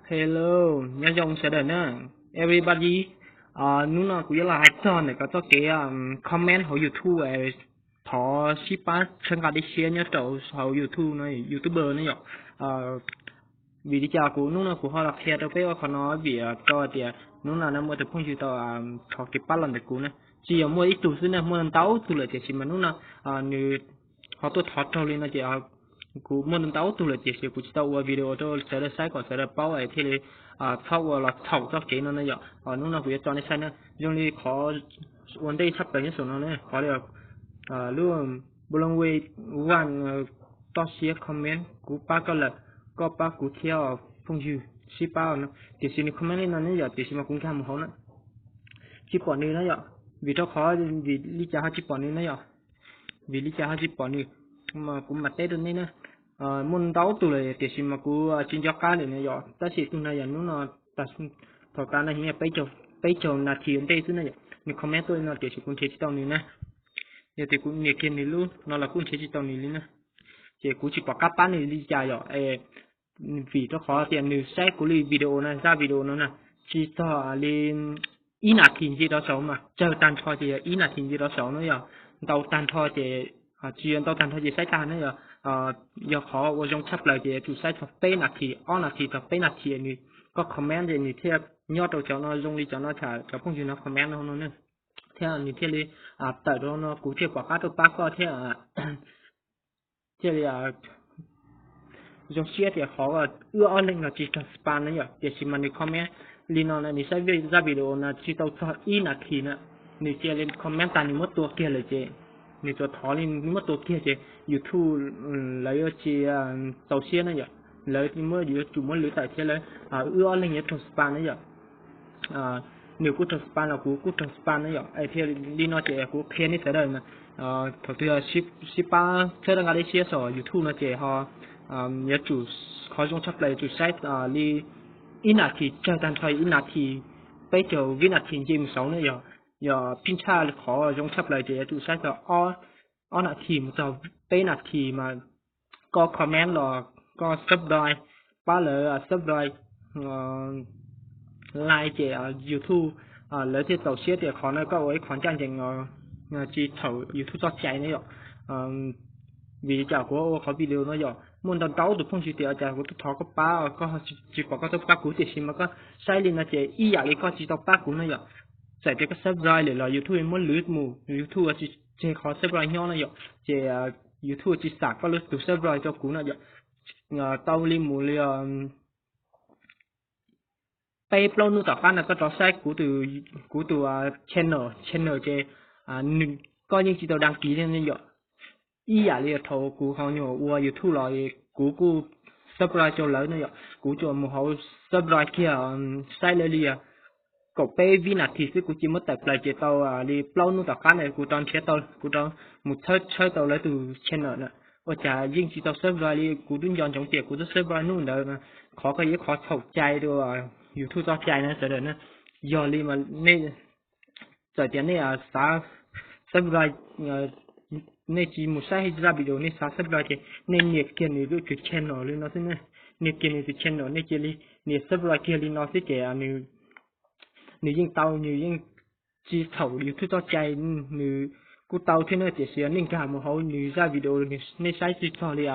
Hello, nyob zoo sawv daws na, everybody. Hnub no kuv yuav los hais txog ntawm koj txoj kev comment hauv YouTube, thov sib pab txhawb nqa dej siab nyob rau hauv YouTube no, YouTuber ne yom. Vim li cas kuv hnub no kuv ho los qhia rau peb ua qhov no, vim rau tias hnub no na muaj tus phooj ywg tau thov kev pab los ntawm kuv na. Tsis yog muaj ib tug xwb na, muaj ntau tug lawm, tiam sis mas hnub no nws ho tuaj thov raug li no ces kuv muaj ntau tug lawm, tiam sis kuv tsis tau ua video rau sawv daws saib kom sawv daws paub es thiaj li txhob ua los txhaum txoj kev no na yom. Hnub no kuv yuav tso nej saib na, zoo li qhov ua ntej tshaj plaws nyob saum no na, qhov li lub Blowing One toj siab comment, kuv pab koj lawm, koj pab kuv thiab os phooj ywg, sib pab no. Tiam sis nws comment li no ne yom, tiam sis mas kuv nkag mus hauv na, tsis pom nws na yom. Vim rau qhov vim li cas ho tsis pom nws na yom? Vim li cas ho tsis pom nws? Kuv mam teb rau nej na. Muaj ntau tus lawm, tiam sis mas kuv tsis nco qab lawm na yom. Tab sis tus no yog hnub no, thaum tas no yog peb caug nas this ua ntej xwb na yom, nws comment tuaj li no tiam sis kuv nrhiav tsis tau nws na. Yog tias kuv nias kiag nws lub no los kuj nrhiav tsis tau nws li na. Ces kuv tsis pom qab pab nws li cas yom. Vim rau qhov tias nws saib kuv li video na, zaj video no na, tsis txog li ib nas this nce rov saud mas tsawg tag nrho ces yog ib nas this nce rov saud na yom. Ntau tag nrho ces, tsis yog ntau tag nrho ces saib tag na yom. Yog qhov ua zoo tshaj plaws ces yuav tsum saib txog peb nas this, ob nas this txog peb nas this nws, koj comment ces nws thiaj nyob rau cov no, zoo li cov no tham cov phooj ywg no comment no no ne, thiab nws thiaj li tawm rau no kuv thiaj pom qab tuaj pab koj thiab. Thiaj li zoo siab tias qhov wb ob leeg no tsis raug spam na yom, tiam sis mas nws comment li no na, nws saib zaj video no tsis tau txog ib nas this na, nws cia li comment tas nws muab tua kiag lawm ces, nws tsuas thov li muab tua kiag ces YouTube lawv yuav tsis txaus siab na yom, lawv muab, yuav tsum muab lwv tawm thiab lawv, wb ob leeg yuav raug spam na yom. Nws kuj raug spam los kuv kuj raug spam na yom. Thiaj li no ces kuv qhia nej sawv daws na, thaum twg sib pab txhawb nqa dej siab saum YouTube no ces ho yuav tsum, qhov zoo tshaj plaws yuav tsum saib li ib nas this, tsawg tag nrho ib nas this, peb caug vib nas this nce mus saud na yom. Yog phij tshaj qhov zoo tshaj plaws ces yuav tsum saib txog ob nas this mus txog peb nas this mas koj comment los koj subscribe, pab lawv subscribe, like ces YouTube lawv thiaj txaus siab tias qhov no koj ua ib qho ncaj ncees, tsis txhaum YouTube txoj cai na yom. Vim li cas kuv ua qhov video no yom, muaj ntau ntau tus phooj ywg tias cas kuv tuaj thov koj pab, koj tsis pom koj tuaj pab kuv, tiam sis mas koj saib li no ces ib yam li koj tsis tau pab kuv na yom. Txawm tias koj subscribe lawm los YouTube muab lwv mus, YouTube tsis tseg qhov subscribe nyob na yom, ces YouTube tsis xam koj lub tus subscribe rau kuv na yom. Tau li mus li peb plaub hnub tom qab no koj rov saib kuv tus channel, channel ces koj yeej tsis tau đăng ký li ne yom. Ib yam li thaum kuv ho nyuam ua YouTube los kuv kuj subscribe rau lawv na yom, kuv tsuas mus hauv subscribe kiag, saib lawv li kaum peb vib nas this xwb kuv cia muab tawm plaws ces tau li plaub hnub tom qab na kuv rov nrhiav tau, kuv rov mus tshawb tshawb tau lawv tus channel na. Ua cas yeej tsis tau subscribe li, kuv twb nco ntsoov tias kuv twb subscribe hnub ntawd. Qhov ko yog ib qhov txhaum cai rau YouTube txoj cai na sawv daws na. Yog li mas nej txawm tias nej xav subscribe, nej tsis mus saib zaj video, nej xav subscribe ces nej nias kiag nws lub tus channel li no xwb na. Nias kiag nws tus channel, nej cia li nias subscribe kiag li no xwb ces nws yeej tau, nws yeej tsis txhaum YouTube txoj cai, nws kuj tau thiab na, tiam sis nej nkag mus hauv nws zaj video nej saib tsis txog li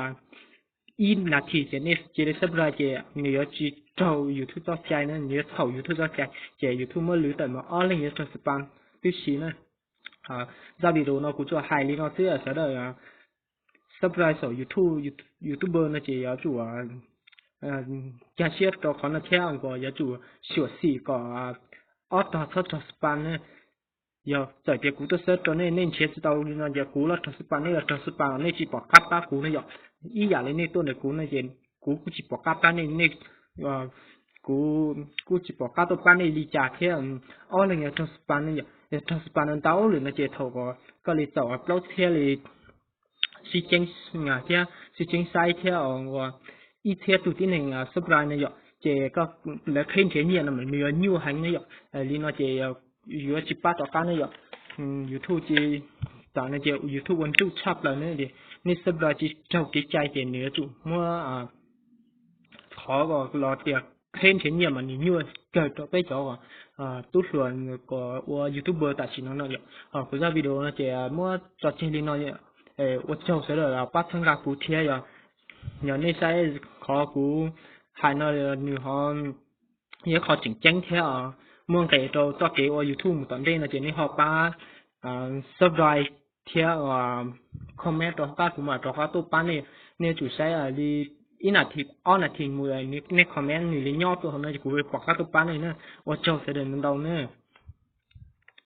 ib nas this ces nej cia li subscribe ces nws yuav tsis raug YouTube txoj cai na, nws yuav txhaum YouTube txoj cai ces YouTube muab lwv tawm mas ob leeg yuav raug spam tib si na. Zaj video no kuv tsuas hais li no xwb, sawv daws subscribe saum YouTube, YouTuber no ces yuav tsum cag siab rau qhov no thiab, yuav tsum xyuam xim kom ob tog txhob raug spam na. Yog txawm tias kuv tuaj search rau nej, nej nrhiav tsis tau li no ces kuv los raug spam, nej los raug spam los nej tsis pom qab pab kuv na yom. Ib yam li nej tuaj ntawm kuv no ces kuv kuj tsis pom qab pab nej, nej, kuv kuj tsis pom qab tuaj pab nej li cas thiab. Ob leeg yog raug spam ne yom, yog raug spam no ntau lawm no ces thaum koj li txaus plaub txhiab li sib ceeb thiab sib ceeb saib thiab ua ib txhiab tug tib neeg subscribe ne yom, ces lawv qhib nrhiav nyiaj no nws yuav nyuaj heev ne yom. Li no ces yuav tsis pab rov qab ne yom. YouTube tsis, tam no ces YouTube ua nruj tshaj plaws ne, nej subscribe tsis raug kev cai ces nws yuav tsum muab qhov los tias qheb nrhiav nyiaj mas nws nyuaj kawg rau peb cov tub hluas ua YouTuber tam sim no no yom. Kuv zaj video no ces muab tso tseg li no, ua tsaug sawv daws pab txhawb nqa kuv thiab yom. Yog nej saib qhov kuv hais no nws ho yog qhov tseem ceeb thiab muaj nqis rau txoj kev ua YouTube mus tom ntej no ces nej ho pab subscribe thiab comment rau hauv qab kuv mam rov qab tuaj pab nej. Nej tsum saib li ib nas this ob nas this mus nej comment nws li nyob tuaj hauv no ces kuv pom qab tuaj pab nej na. Ua tsaug sawv daws ntau ntau na.